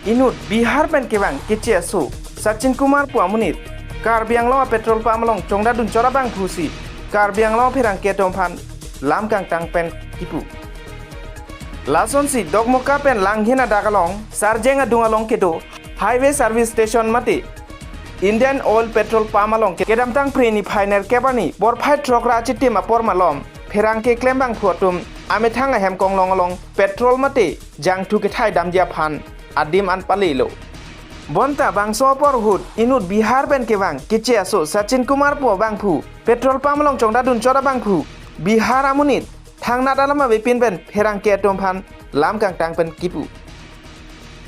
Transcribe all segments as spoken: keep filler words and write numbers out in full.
Inut Bihar pen kevang keche aso Sachin Kumar pu amonit Karbi Anglong a-petrol pump along chongdatdun chot abangphusi Karbi Anglong apherangke atum aphan lam kangtang pen kipu. Lasonsi Dokmoka pen Langhin adak along Sarjeng adung along kedo Highway Service Station mate Indian Oil petrol pump along kedamtang Phre niphai nerkep arni porphai throk ra achitim apor malom pherangke klembangphu atum amethang ahem konglong along petrol mate jangthu kethai damji aphan adim an palelo. Bonta bangso apor ahut inut Bihar pen kevang keche aso Sachin Kumar pu abangphu petrol pump along chongdatdun chot abangphu Bihar amonit thangnat alam avepin pen pherangke atum aphan lam kangtang pen kipu.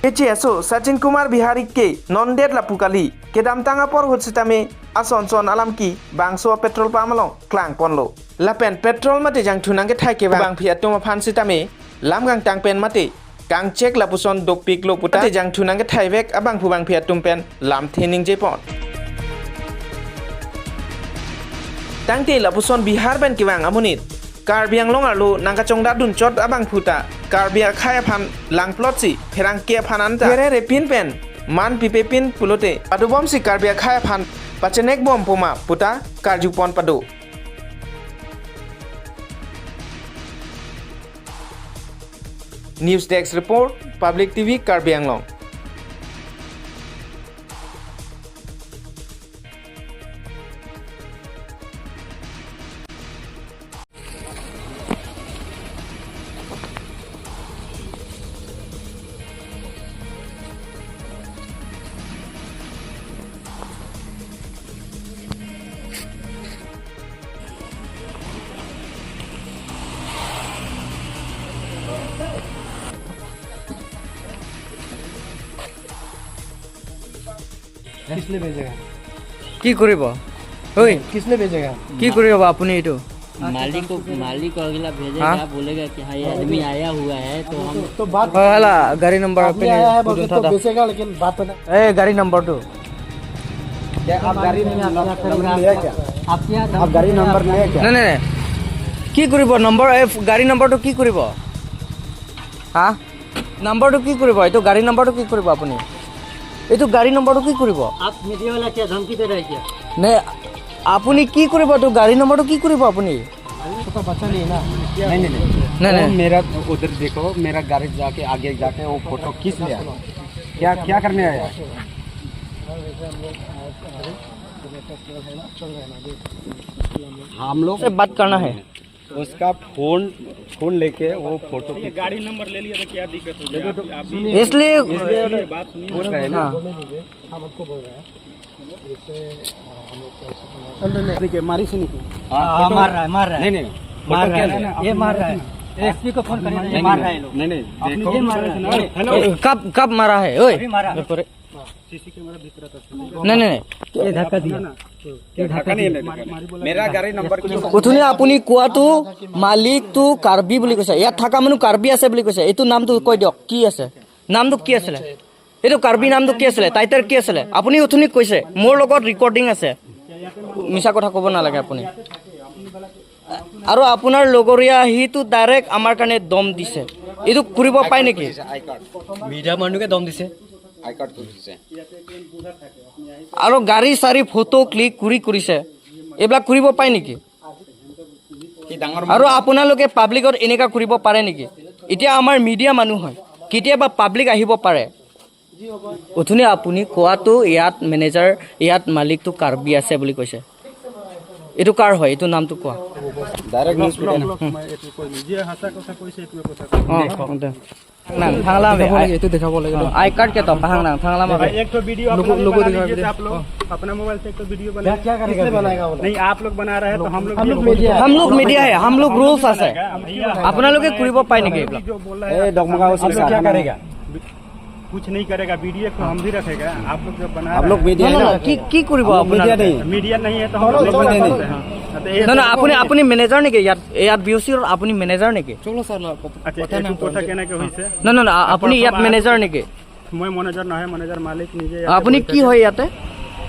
Keche aso Sachin Kumar Bihari ke non det lapu kali, kedamtang apor ahut sitame ason son alam ke bangso petrol pump along klangponlo. Lapen petrol mate jangthu nangkethai kevang abangpi atum aphan sitame lam kangtang pen mate kangchek lapuson dopiklo puta mate jangthu nangkethai vek abangphu bangpi atum pen lamthe ningjepon. Tangte lapuson Bihar pen kevang amonit Karbi Anglong arlo nangkachongdatdun chot abangphu ta Karbi akhei aphan langplotsi pherangke aphan anta kererepin pen man pipepin pulote padobomsi Karbi akhei aphan pachenekbom puma puta karjupon pado. News Desk Report, Public T V Karbi Anglong. किसने भेजेगा? কি কৰিব? ঐ, किसने भेजेगा? কি কৰিব আপুনি এইটো? मालिक को, मालिक को अगला भेजेगा, हाँ? बोलेगा कि हाँ, ये आदमी आया हुआ है, तो हम तो बात হয়, হেলা, গাড়ী নম্বৰ আপুনি आया है, बोल के तो बेचेगा, लेकिन बात तो नहीं। এই গাড়ী নম্বৰটো। क्या आप गाड़ी नहीं, नहीं, आप नंबर क्या लिया क्या? आप क्या आप गाड़ी नंबर लिया क्या? নাই, নাই, নাই। কি কৰিব নম্বৰ, এই গাড়ী নম্বৰটো কি কৰিব? হা? নম্বৰটো কি কৰিব? এইটো গাড়ী নম্বৰটো কি কৰিব আপুনি? এইটো গাড়ী নম্বৰটো কি কৰিব? आप मीडिया वाला क्या धमकी दे रहे हैं क्या? নে আপুনি কি কৰিব? এইটো গাড়ী নম্বৰটো কি কৰিব আপুনি? अभी तो बच्चा नहीं है ना। नहीं, नहीं, नहीं। नहीं, वो नहीं। मेरा उधर देखो, मेरा गाड़ी जाके आगे जाके वो फोटो खींच लिया। क्या, क्या करने आया? हम लोग से बात करना है। उसका फोन, फोन लेके वो फोटो खींच गाड़ी नंबर ले लिया तो क्या दिक्कत हो गया? आप, आप भी इसलिए इसलिए ये बात सुनिए। पूछ रहे हैं ना। हाँ। हम आपको बोल रहे हैं। इससे, अ, हम लोग को ऐसे नहीं, नहीं, नहीं, मारी से नहीं। हाँ, हाँ, फोटो मार रहा है, मार रहा है। नहीं, नहीं, मार फोटो रहा क्या है, लेना? ये मार रहा है। हाँ। एसपी को फोन करिए, ये नहीं, मार नहीं, रहा है लोग। नहीं, नहीं, अपने देखो। ये मार रहा है। हेलो। कब, कब मारा है? ओए। अभी मारा। नहीं, नहीं, नहीं। ये धक्का दिया। ये धक्का नहीं, नहीं, नहीं। मेरा गाड़ी नंबर क्यों? উঠনি আপুনি কোৱাটো মালিকটো কাৰ্বি বুলি কৈছে, ইয়াত থকা মানুহ কাৰ্বি আছে বুলি কৈছে। এইটো নামটো কৈ দিয়ক, কি আছে? নামটো কি আছিলে? এইটো কাৰ্বি নামটো কি আছিলে? টাইটেল কি আছিলে? আপুনি উঠনি কৈছে, মোৰ লগত ৰেকৰ্ডিং আছে। মিছা কথা ক'ব নালাগে আপুনি। আৰু আপোনাৰ লগৰীয়া সিটো ডাইৰেক্ট আমাৰ কাৰণে দম দিছে। এইটো কৰিব পায় নেকি? মিডিয়া মানুহকে দম দিছে। আই কাৰ্ড খুজিছে। আৰু গাড়ী চাৰি ফটো ক্লিক কৰি কৰিছে। এইবিলাক কৰিব পায় নেকি? কি ডাঙৰ আৰু আপোনালোকে পাব্লিকত এনেকা কৰিব পাৰে নেকি? এতিয়া আমাৰ মিডিয়া মানুহ হয়, কেতিয়াবা পাব্লিক আহিব পাৰে। উঠনি আপুনি কোৱাটো ইয়াত মেনেজাৰ, ইয়াত মালিকটো কাৰ্বি আছে বুলি কৈছে। এইটো কাৰ হয়? এইটো নামটো কোৱা। Direct news. মই এইটো কৈ দিম। যিয়ে সঁচা কথা কৈছে, এইটোৱে কথা কৈ দিম। অ, অ, দে। Nang, thang lam, দেখাব লাগে, এইটো দেখাব লাগে। অ, আই কাৰ্ড কেইটা? Pahang nang, thang lam. भाई, एक तो वीडियो अपना लोगों, भी लोगों बना दिखा लीजिए दे। आप लोग। हाँ। अपना मोबाइल से एक तो वीडियो बना। क्या, क्या करेगा? किसने बनाएगा वो लोग? नहीं, आप लोग बना रहे हैं तो हम लोग हम भी लोग मीडिया है। हम लोग मीडिया है, हम लोग रूल्स আছে। আপোনালোকে কৰিব পায় নেকি এইবিলাক? जो बोल रहा है, এই ডগমগাঁও आप लोग क्या करेगा? कुछ नहीं करेगा, वीडियो को हम भी रखेगा। आप लोग जब बना आप रहे लोग हैं। मीडिया है ना? কি, কি কৰিব আপোনালোকে? मीडिया नहीं। मीडिया नहीं है तो हम लोग मीडिया नहीं। हाँ, तो ये নহয়, নহয়, আপুনি, আপুনি মেনেজাৰ নেকি ইয়াত? ইয়াত বি অ' চিৰ আপুনি মেনেজাৰ নেকি? চলো ছাৰ, অলপ কথা নাই, এইটো কথা কেনেকে হৈছে? নহয়, নহয়, নহয়, আপুনি ইয়াত মেনেজাৰ নেকি? মই মেনেজাৰ নহয়, মেনেজাৰ মালিক নিজে ইয়াতে আপুনি বহি কি থাকে। হয় ইয়াতে?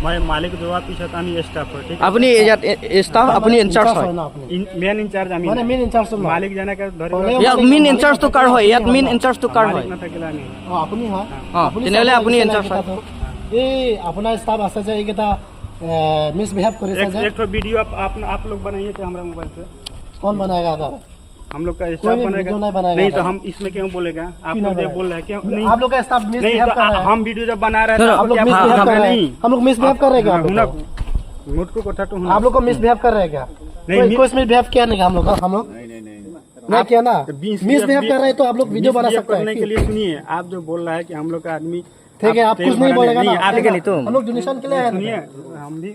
মই মালিক যোৱাৰ পিছত আমি ষ্টাফ হয়, ঠিক আছে? আপুনি ইয়াত এ-, এ-, ষ্টাফ, আপুনি ইনচাৰ্জ ইনচাৰ্জ হয়? হয় ন আপুনি? ইন-, মেইন ইনচাৰ্জ আমি মানে নাই। মেইন ইনচাৰ্জটো নাই। মালিক যেনেকে ধৰি মানে লওক, ইয়াত মেইন ইনচাৰ্জটো কাৰ হয়? ইয়াত মেইন ইনচাৰ্জটো কাৰ মালিক হয়? নাথাকিলে আমি। অ, আপুনি হয়? অ, আপুনি তেনেহ'লে ষ্টাফ আপুনি লাগিছে ইনচাৰ্জ নেকি হয়? তাতো? এই আপোনাৰ ষ্টাফ আছে যে এইকেইটা, এ, মিছবিহেভ কৰিছে এক, যে? এক ভিডিঅ' আপ, আপ, আপ লোক বনাইয়ে তে আমাৰ মোবাইল সে। কোন বনায়েগা আপ? हम लोग का कोई स्टाफ भी बनेगा। वीडियो नहीं बनाएगा नहीं तो ना। हम इसमें क्यों बोलेगा? आप क्यों लोग नहीं जब बोल रहे हैं, क्यों नहीं? आप लोग का स्टाफ नहीं, मिसबिहेव तो कर रहा है। हम वीडियो जब बना रहे हैं, तो सुनो, आप लोग आप, मिसबिहेव आप, कर रहे हैं। नहीं। हम लोग मिसबिहेव कर रहे हैं क्या हाँ, आप लोग हुना, को? मुझको कथा तो हुना। आप लोग को मिसबिहेव कर रहे हैं क्या? नहीं, कोई, मिस- कोई मिसबिहेव किया नहीं क्या हम लोग का? हम लोग नहीं, नहीं, नहीं। नहीं आप किया ना? मिसबिहेव, मिसबिहेव कर रहे हैं तो आप लोग वीडियो बना मिसबिहेव सकते हैं करने के क्यों? लिए सुनिए, आप जो बोल रहा है कि हम लोग का आदमी ठीक है, आप आप तेल कुछ नहीं भराने बोलेगा नहीं, ना? आप ठीक है, नहीं तो। हम लोग डोनेशन के लिए आए हैं ना। सुनिए, हम भी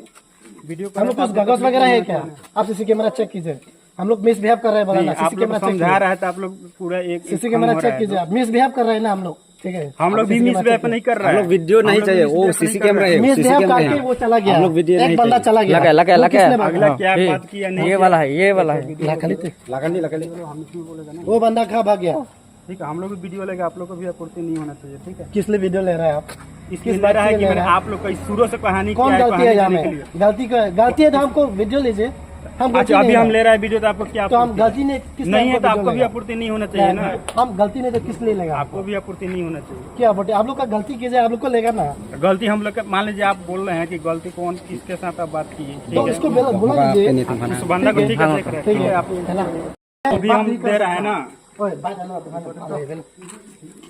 वीडियो हम लोग कुछ कागज वगैरह है क्या? आप सीसी कैमरा चेक कीजिए। हम लोग मिसबिहेव कर रहे हैं बोला नहीं, ना, आप सीसी लोग कैमरा चेक समझा कीजिए। रहा है तो आप लोग पूरा एक सीसी कैमरा चेक कीजिए। आप मिसबिहेव कर रहे हैं ना हम लोग, ठीक है? हम लोग आप भी सीसी कैमरा मिसबिहेव चेक नहीं कर रहा है। हम लोग वीडियो हम नहीं लोग चाहिए, भी वो मिसबिहेव सीसी नहीं कर रहा कैमरा है। है, वो सीसी मिसबिहेव कैमरा है। करके वो चला गया। हम लोग वीडियो एक नहीं बंदा चाहिए। चला गया। लगा, लगा, वो लगा। किसने अगला बोला? क्या ये, बात किया नहीं ये किया? वाला है, ये वाला है। लाखाली थे। लाखाली, लाखाली। वो बंदा कहाँ भाग गया? ठीक है, हम लोग भी वीडियो लेगा, आप लोग को भी आपत्ति नहीं होना चाहिए, ठीक है? किस लिए वीडियो ले रहा है आप? इसलिए किस ले बात रहा है के कि लिए मैंने ले रहा है? आप लोग का इस शुरू से कहानी कौन क्या है, गलती है कहानी यहाँ में? देने के लिए। गलती का, गलती है तो हमको वीडियो लीजिए, हम अच्छा, गलती अभी नहीं हम है। ले रहा है वीडियो, तो आपको क्या तो हम आपत्ति है? गलती नहीं, किस लिए नहीं है हमको तो वीडियो आपको भी लेगा? आपत्ति नहीं होना चाहिए नहीं, ना। नहीं, हम गलती नहीं तो किस लिए लेगा आपको? आपको भी आपत्ति नहीं होना चाहिए। क्या आपत्ति? आप लोग का गलती कीजिए, आप लोग को लेगा ना। गलती हम लोग का, मान लीजिए आप बोल रहे हैं कि गलती कौन, किसके साथ आप बात किए, ठीक तो है? उसको बोला, बोला होगा लीजिए। आप इस बंदा को ठीक है, ठीक है, देख रहे हैं, ठीक है, ठीक है, आप है ना? अभी हम दे रहा है ना। ओए, बात है ना, बात है ना।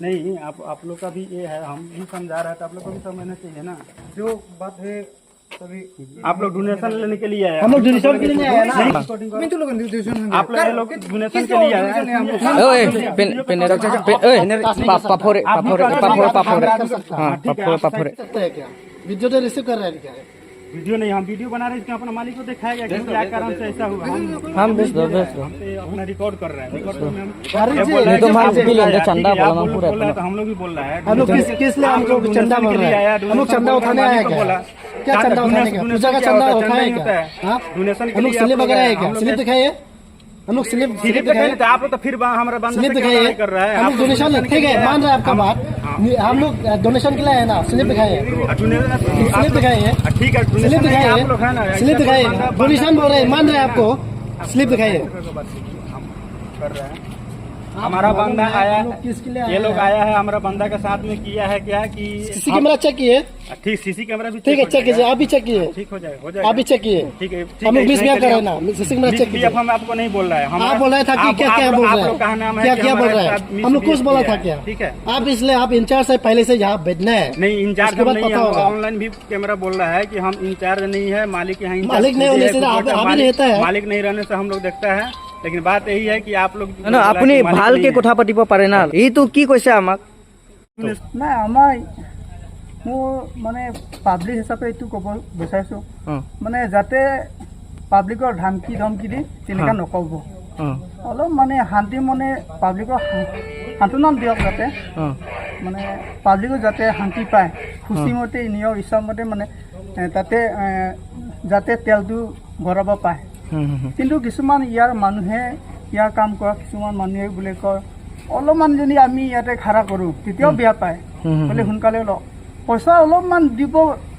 नहीं, आप, आप लोग का भी ये है, हम भी समझा रहा है, तो आप लोग को भी समझना चाहिए ना। जो बात है, सभी आप लोग डोनेशन लेने के लिए आए हैं। हम लोग डोनेशन के लिए नहीं आए ना। नहीं। आप लोग, ये लोग डोनेशन के लिए आए हैं। ओए, पेन, पेन, पेन, ओए, पा-, पाफोरे, आप भी पाफोरे, कर सकते हैं। पाफोरे, पाफोरे। हाँ, ठीक है, पाफोरे, आप पाफोरे। कर सकते हैं क्या? वीडियो तो रिसीव कर रहे हैं क्या? वीडियो नहीं, हम वीडियो बना रहे हैं, इसमें अपना मालिक को दिखाएगा कि क्या कारण से ऐसा हुआ। हम हम भेज दो, भेज दो। हम पे अपना रिकॉर्ड कर रहे हैं, रिकॉर्ड में हम अरे ये जी, बोल रहे हैं ये तो कि मार आप भी लोग लेंगे, आप चंदा ठीक है, बोला आप बोल, पूरा बोल रहे हैं, इतना। तो हम लोग भी बोल रहा है। हम लोग किस, किस लिए आप हमको लोग चंदा डोनेशन मांग के रहे लिए हैं? आया, हम लोग डोनेशन चंदा मांग के उठाने मालिक आया को क्या? बोला। क्या आप चंदा उठाने का? डोनेशन पूजा का क्या चंदा होता है? उठाए चंदा नहीं क्या? होता है। हाँ? डोनेशन के लिए स्लिप आपको वगैरह है क्या? हम लोग स्लिप दिखाइए। हम लोग स्लिप, स्लिप स्लिप दिखाइए। दिखाइए, तो आप लोग तो फिर बा-, हमारा बंद स्लिप से क्यों दिखाइए। लड़ाई कर रहा है? हम लोग आप डोनेशन, डोनेशन ठीक है, के लिए मान रहे हैं आपका आप बात। हाँ। ये हम लोग, अ, डोनेशन के लिए आए ना, स्लिप दिखाइए। और डोनेशन स्लिप आप लोग, दिखाइए। हाँ, ठीक है, डोनेशन स्लिप नहीं, दिखाइए। आप लोग है ना, स्लिप ऐसा कोई दिखाइए। बंदा डोनेशन बोल रहे हैं, मान रहे हैं आपको। हाँ। स्लिप दिखाइए। हम कर रहे हैं। आप हमारा मालूम बंदा है, आया, हम लोग किसके लिए ये आए लोग हैं? आया है, हमारा बंदा के साथ में किया है क्या कि सीसी हम कैमरा चेक किए। ठीक, सीसी कैमरा भी ठीक है, चेक हो चेक कीजिए, जाएगा। आप भी चेक कीजिए। ठीक हो जाएगा, हो जाएगा। आप भी चेक कीजिए। ठीक है, ठीक हम है, लोग इतना मिसबिहेव कर रहे हैं ना, सीसी कैमरा चेक कीजिए। मिसबिहेव हम आपको नहीं बोल रहा है, हम आप बोल रहे था कि आप, क्या, आप, क्या बोल आप रहे लोग हैं? का नाम है क्या, कि क्या बोल हमारे रहे साथ हैं? हम लोग कुछ मिसबिहेव बोला किया था है, क्या? ठीक है। आप इसलिए आप इंचार्ज से पहले से यहाँ बैठना है। नहीं, इंचार्ज उसके हम बाद नहीं पता है, होगा। ऑनलाइन भी कैमरा बोल रहा है कि हम इंचार्ज नहीं है, मालिक यहाँ इंचार्ज मालिक नहीं खुद होने है, से खुद आप, बोलता है, आप ही मालिक, रहता है। मालिक नहीं रहने से हम लोग देखता है। लेकिन बात यही है कि आप लोग ना, ना, बोला है আপুনি कि मालिक ভালকে नहीं है। কথা পাতিব পাৰে না? এইটো কি কৈছে আমাক? নাই, আমাৰ, মোৰ মানে পাব্লিক হিচাপে এইটো ক'ব বিচাৰিছোঁ, অ। মানে যাতে পাব্লিকৰ ধমকি ধমকি দি তেনেকা হা। নক'ব। অ। অলপ মানে শান্তি মনে পাব্লিকক সা-, সান্তনা দিয়ক যাতে, অ। মানে পাব্লিকো যাতে শান্তি পায়, অ। খুচি মতে নিয়ম ইচ্ছা মতে মানে, এ, তাতে, এ, যাতে তেলটো ভৰাব পায়। হুম, হুম, হুম। কিন্তু কিছুমান ইয়াৰ মানুহে, ইয়াৰ কাম কৰা কিছুমান মানুহে বোলে কয়, "অলপমান যদি আমি ইয়াতে খাৰা কৰোঁ, তেতিয়াও হুম। বেয়া পায়।" হুম, হুম, বোলে হুম। সোনকালে ওলাওক। পইচা অলপমান দিব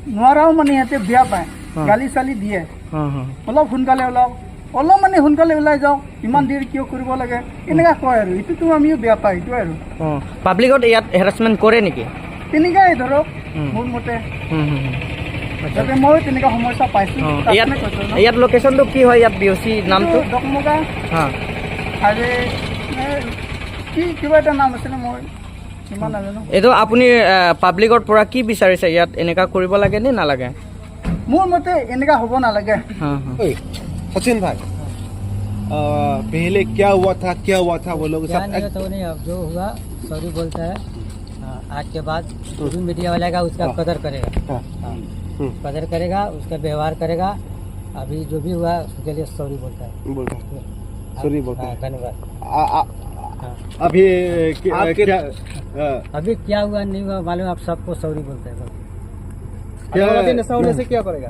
নোৱাৰাও মানে সিহঁতে বেয়া পায়, হুম। গালি চালি দিয়ে। হুম, হুম। "অলপ সোনকালে ওলাওক, অলপ মানে সোনকালে ওলাই যাওক, ইমান দেৰি কিয় কৰিব লাগে?" এনেকা কয় আৰু। এইটোতো আমিও বেয়া পায়, এইটো আৰু। অ, পাব্লিকত ইয়াত হেৰাচমেণ্ট কৰে নেকি? তেনেকাই ধৰক, হুম। মোৰ মতে। হুম, হুম, হুম। আচ্ছা। যাতে মই তেনেকা সমস্যা পাইছোঁ, অ, তাত ইয়াত, মানে কৈছোঁ ন। ইয়াত লোকেশ্যনটো কি হয়, ইয়াত বি অ' চি নামটো? এইটো দকমকা হা। হাইৱে, এ, কি কিবা এটা নাম আছিলে, মই ইমান নাজানো। এইটো আপুনি, আ, পাব্লিকৰ পৰা কি বিচাৰিছে? ইয়াত এনেকা কৰিব লাগে নে নালাগে? মোৰ মতে এনেকা হ'ব নালাগে। হা, হা। ओए, सचिन भाई, अ, पहले क्या हुआ था, क्या हुआ था, वो लोग क्या सब नहीं एक हुआ तो नहीं, अब जो हुआ, सॉरी बोलता है। हाँ, आज के बाद जो भी मीडिया वाला आएगा, उसका हाँ। कदर करेगा। हाँ। हाँ। हम्म। कदर करेगा, उसका व्यवहार करेगा। अभी जो भी हुआ, उसके लिए सॉरी बोलता है। बोलता है। हाँ। सॉरी बोलता हाँ, है। धन्यवाद। आ, आ, हाँ। अभी क्या, आपके क्या, हाँ। अभी क्या हुआ, नहीं हुआ, मालूम, आप सबको सॉरी बोलता है बस। क्या आने वाला दिन ऐसा होने से क्या करेगा?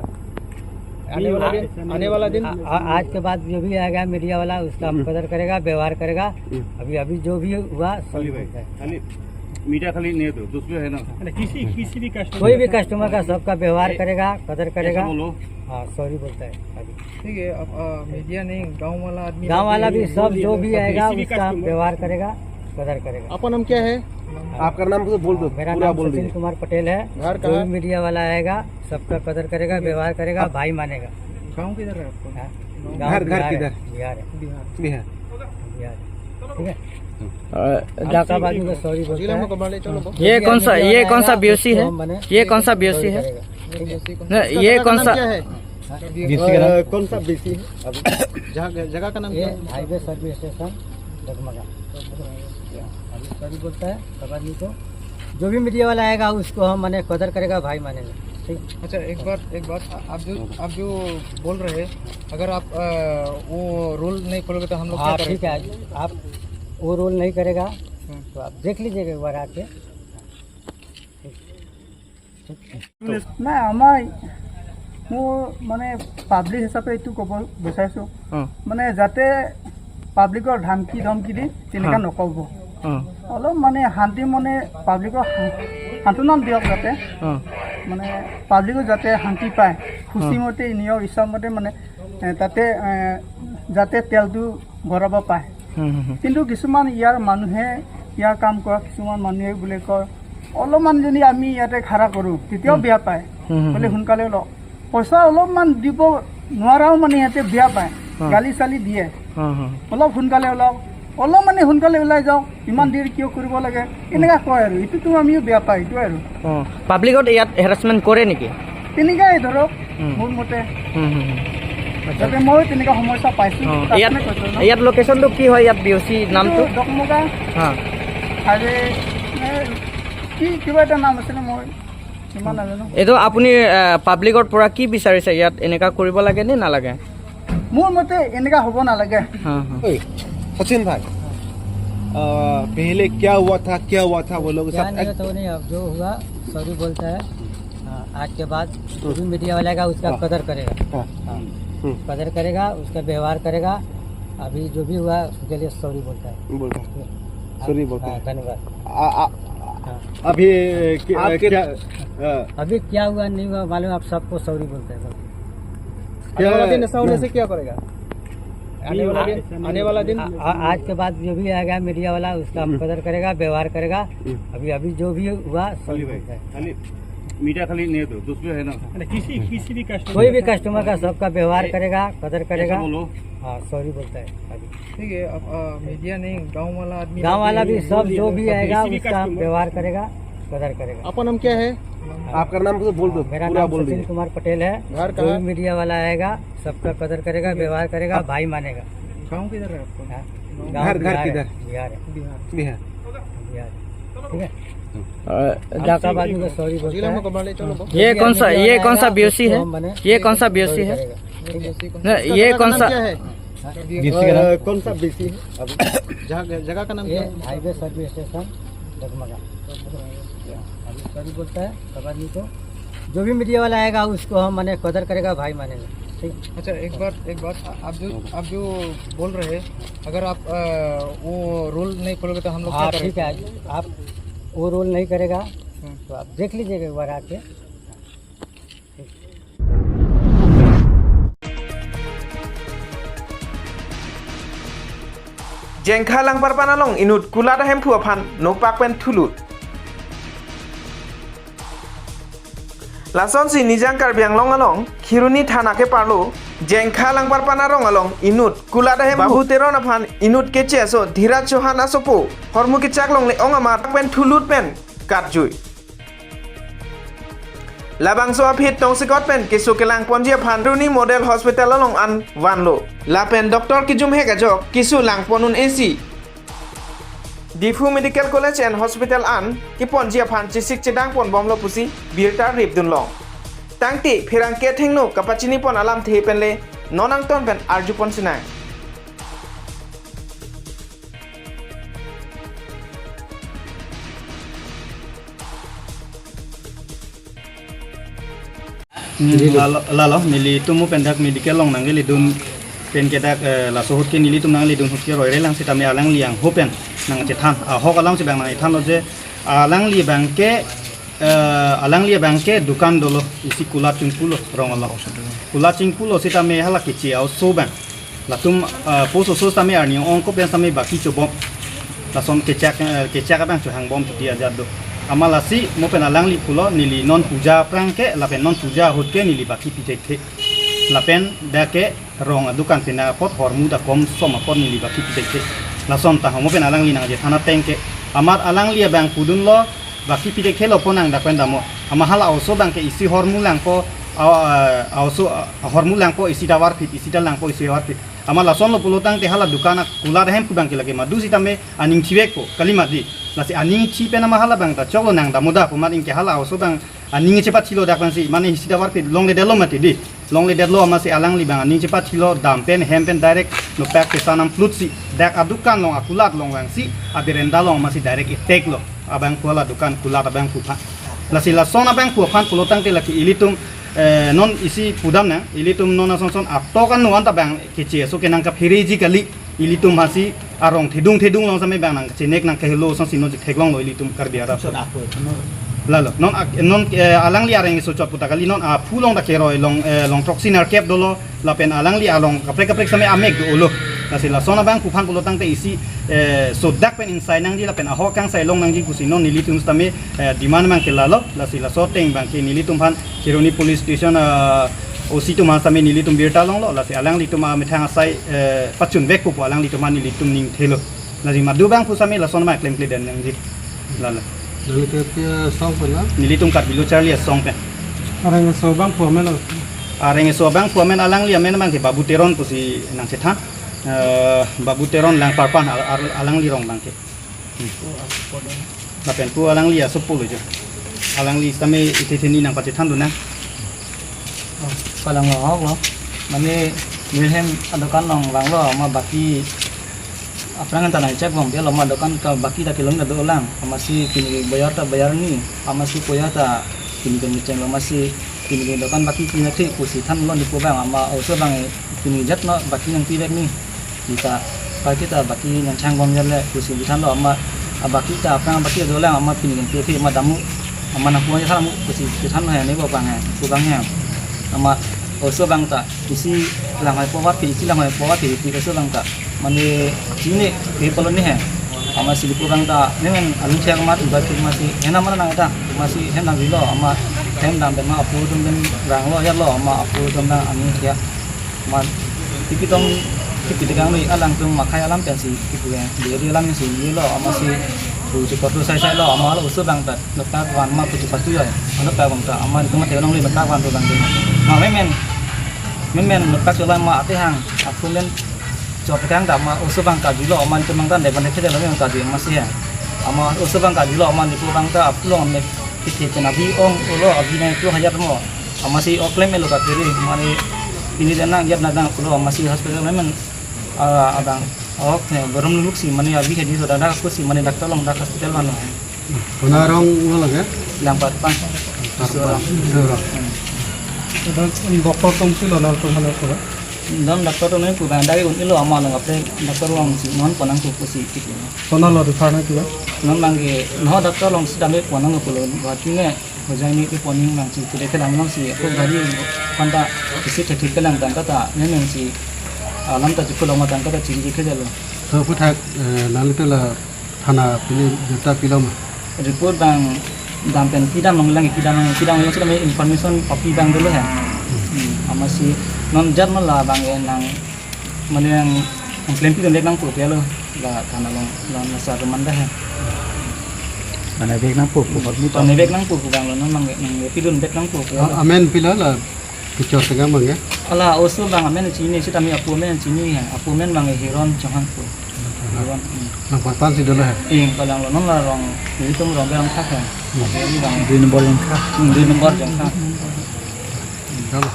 आने वाला दिन, आने वाला दिन? आ, आ, आज के बाद जो भी आएगा मीडिया वाला, उसका हम हम्म। कदर करेगा, व्यवहार करेगा। हम्म। अभी, अभी जो भी हुआ, सॉरी बोलता है। अली, मीठा खाली नहीं तो दूसरे है ना। नहीं, किसी किसी भी कस्टमर कोई भी कस्टमर का सबका व्यवहार ए, करेगा, कदर करेगा। ऐसा बोलो। हाँ, सॉरी बोलता है अभी। ठीक है, अब, अ, मीडिया नहीं, गांव वाला आदमी गांव वाला भी सब जो भी आएगा, किसी भी उसका हम कस्टमर व्यवहार करेगा, कदर करेगा। आपका नाम क्या है? आपका नाम तो बोल दो, मेरा पूरा नाम बोल सचिन दीजिए। कुमार पटेल है। घर जो कहाँ? भी मीडिया वाला आएगा, सबका कदर करेगा, व्यवहार करेगा, भाई मानेगा। गांव किधर है आपका? हाँ? गांव घर, घर बिहार है, किधर? बिहार है। बिहार। बिहार। बिहार। ठीक है? अ, आप जाका बाद में सॉरी बोलता है। ये कौन सा, ये कौन सा बीओसी है? ये कौन सा बीओसी है? नहीं, ये कौन सा? अ, कौन सा बीसी है? अभी जगह, जगह का नाम क्या है? हाईवे सर्विस स्टेशन डगमगा। अभी सॉरी बोलता है, खबर नहीं तो जो भी मीडिया वाला आएगा उसको हम माने कदर करेगा, भाई मानेगा। ठीक। अच्छा, एक बार, एक बार, आ-, आप जो, आप जो बोल रहे हैं, अगर आप, अ, वो रूल नहीं खोलोगे तो हम लोग क्या हाँ, करें? ठीक है, आप वो रूल नहीं करेगा, हम्म। तो आप देख लीजिएगा एक बार आके। নাই, আমাৰ, মোৰ মানে পাব্লিক হিচাপে এইটো ক'ব বিচাৰিছোঁ, অ। মানে যাতে পাব্লিকৰ ধামকি ধমকি দি তেনেকুৱা অ। নক'ব। অ। অলপ মানে শান্তি মনে পাব্লিকক সা-, সান্তনা দিয়ক যাতে, অ। মানে পাব্লিকো যাতে শান্তি পায়, খুচি অ। মতে নিয়ম ইচ্ছা মতে মানে, এ, তাতে, এ, যাতে তেলটো ভৰাব পায়। হুম, হুম, হুম। কিন্তু কিছুমান ইয়াৰ মানুহে, ইয়াৰ কাম কৰা কিছুমান মানুহে বোলে কয়, "অলপমান যদি আমি ইয়াতে খাৰা কৰোঁ, তেতিয়াও হুম। বেয়া পায়।" হুম, হুম, বোলে, হুম। "সোনকালে ওলাওক।" পইচা অলপমান দিব নোৱাৰাও মানে সিহঁতে বেয়া পায়, হুম। গালি চালি দিয়ে। হুম, হুম। "অলপ সোনকালে ওলাওক, অলপ মানে সোনকালে ওলাই যাওক, ইমান দেৰি কিয় কৰিব লাগে?" এনেকুৱা কয় আৰু। এইটোতো আমিও বেয়া পাওঁ, এইটো আৰু। অ, পাব্লিকত ইয়াত হেৰাছমেণ্ট কৰে নেকি? তেনেকুৱাই ধৰক, হুম। মোৰ মতে। হুম, হুম, হুম। আচ্ছা। যাতে মই তেনেকুৱা সমস্যা পাইছোঁ, অ, তাক ইয়াত, মানে কৈছোঁ ন। ইয়াত লোকেশ্যনটো কি হয়, ইয়াত বিঅ'চি নামটো? এইটো দকমগা হা। হাইৱে, এ, কি কিবা এটা নাম আছিলে, মই ইমান নাজানো। এইটো আপুনি, এ, পাব্লিকৰ পৰা কি বিচাৰিছে? ইয়াত এনেকা কৰিব লাগে নে নালাগে? মোৰ মতে এনেকা হ'ব নালাগে। হা, হা। ओए, सचिन भाई, अ, पहले क्या हुआ था, क्या हुआ था, वो लोग क्या सब नहीं एक हुआ तो नहीं, अब जो हुआ, सॉरी बोलता है। हाँ, आज के बाद जो भी मीडिया वाला आएगा, उसका हाँ। कदर करेगा। हाँ। हाँ। हम्म। कदर करेगा, उसका व्यवहार करेगा। अभी जो भी हुआ, उसके लिए सॉरी बोलता है। बोलता है। हाँ। सॉरी बोलता हाँ, है। धन्यवाद। आ, आ, हाँ। अभी क्या, आपके क्या, हाँ। अभी क्या हुआ, नहीं हुआ, मालूम, आप सबको सॉरी बोलता है, बस। क्या आने वाला दिन ऐसा होने से क्या करेगा? आने वाला दिन, आने वाला दिन? आ, आ, आज के बाद जो भी आएगा मीडिया वाला, उसका हम हम्म। कदर करेगा, व्यवहार करेगा। हम्म। अभी, अभी जो भी हुआ, सब खाली भाई, होता है। खाली मीठा खाली नहीं तो दूसरे है ना। नहीं, किसी, किसी भी कस्टमर कोई भी कस्टमर का सबका व्यवहार ए, करेगा, कदर ऐसा करेगा। बोलो। हाँ, सॉरी बोलता है अभी। ठीक है, अब, अ, मीडिया नहीं, गांव वाला आदमी गांव वाला भी सब जो भी आएगा, किसी भी उसका कस्टमर व्यवहार करेगा, कदर करेगा। आपका नाम क्या है? आपका नाम तो बोल दो, मेरा पूरा नाम बोल सचिन दीजिए। कुमार पटेल है। घर जो कहाँ? भी मीडिया वाला आएगा, सबका कदर करेगा, व्यवहार करेगा, आप भाई मानेगा। गांव किधर है आपका? हाँ? गांव घर, घर बिहार है, किधर? बिहार है। बिहार। बिहार। बिहार। ठीक है? अ, जाका बाद में सॉरी बोलता है। ये कौन सा, ये कौन सा बीओसी है? ये कौन सा बीओसी है? नहीं, ये कौन सा? अ, कौन सा बीसी है? अभी जगह, जगह का नाम क्या है? हाईवे सर्विस स्टेशन डगमगा। अभी सॉरी बोलता है, खबर नहीं तो जो भी मीडिया वाला आएगा, उसको हम माने कदर करेगा, भाई मानेगा। ठीक। अच्छा, एक बार, एक बार, आ-, आप जो, आप जो बोल रहे हैं, अगर आप, अ, वो रूल नहीं खोलोगे तो हम लोग क्या हाँ, करें? ठीक है, आप वो रूल नहीं करेगा, हम्म। तो आप देख लीजिएगा एक बार आके। Jengkha Langparpan along inut kulat ahemphu aphan nokpak pen thulut. Lasonsi Nijang Karbi Anglong along Kheroni thana keparlo Jengkha Langparpan arong along inut kulat ahemphu Babu Teron aphan inut keche aso Dhiraj Chauhan asopo hormu kechak longle ong amat pen thulut pen katjui. Labangso aphi tongsekot pen keso kelang ponji aphan Kheroni Model Hospital along an vanlo. Lapen doctor kejum hek ajok keso lang pon un-e si Diphu Medical College and Hospital an keponji aphan chesik chedang pon bomlo pusi birta rip dunlong. Tangte pherangke athengno kapachini pon alamthe penle non angton pen arju pon sinang. Hmm, lalo, lalo, nelitum mo pendak medical along nangkeledun pen kedak, eh, laso ahut ke nelitum nangledun ahut ke roire lang sitame alangli angho pen nangchethan, ahok alam si bang nangchethanlo je, Alangli abangke, eh, alangli abangke dukan dolo, isi kulat chingpulo rong along. Kulat chingpulo sitame hala keche a-oso abang. Latum, eh, post oso sitame arni ongkop pen sitame baki chobom. Lason kechak, eh, kechak abang chohangbom titi ajat do. Amat lasi mo pen alangli pulo neli non puja aphrang ke, lapen non puja ahut ke neli baki pi thekthe. Lapen dak ke rong adukan pina apot hormu ta komsom apot neli baki pi thekthe. Lason ta mo pen alangli nangchethan ateng ke. Amat alangli abang pudunlo baki pi thekthelo pon nang dak pen damo. Amat hala a-oso abangke isi hormu langpo, a, a, a-oso, a, hormu langpo isi tovar phit, isi ta langpo isi tovar phit. Amat lasonlo pulo tangte hala dukan akulat ahem pu abangke lake madu sitame aning thivekpo, kali mati. Lasi aning thi pen amat hala abang ta choklo nang damo da pu amat ingke hala a-oso abang aning chepathilo dak pensi, mane isi tovar phit longledetlo mati di. Longledetlo amatsi alangli abang aning chepathilo, dam pen hem pen direct nopak kesan amplut si dak adukan along akulat along vangsi aberenda along amatsi direct attack lo. Abangphu hala dukan kulat abangphu aphan. Lasi lason abangphu aphan pulo tangte lake ilitum, eh, non isi pudam nang, ilitum non ason son atok an nuan ta abang keche a-oso ke nang kaphereji kali, ilitum hasi arong thedung thedung along sitame abang nangchenek nangkehelo asonsi non chetheklonglo ilitum Karbi arat. Son aphu, no. Lalo, non ak-, non, eh, alangli areng so chot puta kali non aphu along ta keroi along, eh, along throksi nerkep dolo, lapen alangli along kaprek kaprek sitame amek dolo. Lasi lason abangphu aphan pulo tangte isi, eh, sodak pen ingsai nangji lapen ahok kangsai long nangji pusi non nelitum sitame, eh, demand abangke lalo. Lasi laso ateng abangke nelitum aphan Kheroni Police Station, eh, O C atum aphan sitame nelitum birta longlo, lasi alanglitum amethang asai, eh, pachunvekpo pu alanglitum aphan nelitum ning thelo. Lasi madu abangphu sitame lason ma klemkle den nangji. Lalo. Nangli ke pi asong pen na? Nelitum Karbi Lo Charli Asong pen. Areng so abangphu amen lo? Areng so abangphu amen alangli amen abangke Babu Teron pusi nangchethan. Eh, Babu Teron Langparpan al-, al-, alangli rong abangke. Hmm. Lapen pu alangli asopo lo jo. Alangli sitame ithe theni nangpachethan dun nang. Oh, kalang lo ahok lo. Mane neli hem adukan along vanglo, amat baki aphrang ta nangchekbom delo, amat dukan ta baki ta kelong ta dolang. Amatsi pini bayar ta bayar ni, amatsi koya ta pini kechenglo, amatsi pini dukan baki pini thik pusi thanlo nepu abang, amat a-oso abang pini jat no baki nangpivek ni. Kita baki ta baki nangchangbom jat le pusi thanlo, amat abaki ta aphrang baki dolang, amat pini nangpivek amat dam-o, amat nangpu-an than-o pusi thanlo he nepu abang he, pu abang he. Amat a-oso abang ta isi langhoi povar pi, isi langhoi povar pi, pi a-oso abang ta. Mane chini ke pulo ni he. Amatsi nepu abang ta, nemen alung siak amat ubat ke amatsi, hena mana nang ta, amatsi hem nang rilo, amat hem dam pen ma aphu atum pen ranglo, yatlo, amat aphu atum nang aning siak. Amat tipi tong, tipi tekang ni alangtum makhai alam pensi, tipi ya, dia dia alam si, yelo, amatsi, tu chikot tu sai sai lo, amat a-oso abang ta. Noktak van ma putu patu ya. Ano pa bang ta amat itu mate nong le noktak van tu bang tu. Ma memen. Memen noktak chola ma ate hang. Aku men chot kang ta ma a-oso abang kajilo amat itu mang tan de ban de kede lo memang kaji amatsi ya. Amat a-oso abang kajilo amat itu bang ta apulong me kiti kena bi ong ulo abi na itu hayat mo. Amatsi oklem elo ka kiri mane ini dan nang yat na dang ulo amatsi hospital memen, ah, abang. Oke, barum luk si mane abi hedi so dada aku si mane doctor along dak hospital mane. Kona rong lo lage? Langparpan. Langparpan. Isu rong. Isu rong. Hmm. Dak doctor atum si lo nang tu mana tu? Dam doctor atum nangpu abang dai un-elo amat along kaprek doctor along si non pon nangpu pusi kiti. Kona lo refer nangkilo? Non abangke no doctor along si dam pon nangpulo Guwahati ne Hojai ne pi pon nangsi tu deke dam nangsi aku gari konta isi thekthik kelang tangka ta ne nangsi alam ta chiklo ma tangka ta chiri kejalo. So aphuthak, eh, nangli tu la thana pini birta pilo ma? Report abang dam pen kedam nanglang kedam nang kedam nang sudah information copy abang dolo he. Hmm, amatsi non jat ma la abang e nang mane nang complain pidun dek nangpo pelo la thana along la nasa rumanda he. Mana bek nangpo pu hot mi to. Mana bek nangpo pu abang lo non nang nang pidun dek nangpo pelo. A-, amen pilo la kechor tengah abang ya? Ala a-oso abang amen chini sitame apu amen chini he. Apu amen abang Heron Chauhan pu. Heron. Hmm. Langparpan si dolo he? Ing, kalang lo non la rong, nelitum rong berang thak he. Hmm. Ini abang. Dui nombor Jongkha. Hmm, dui nombor Jongkha. Dolo.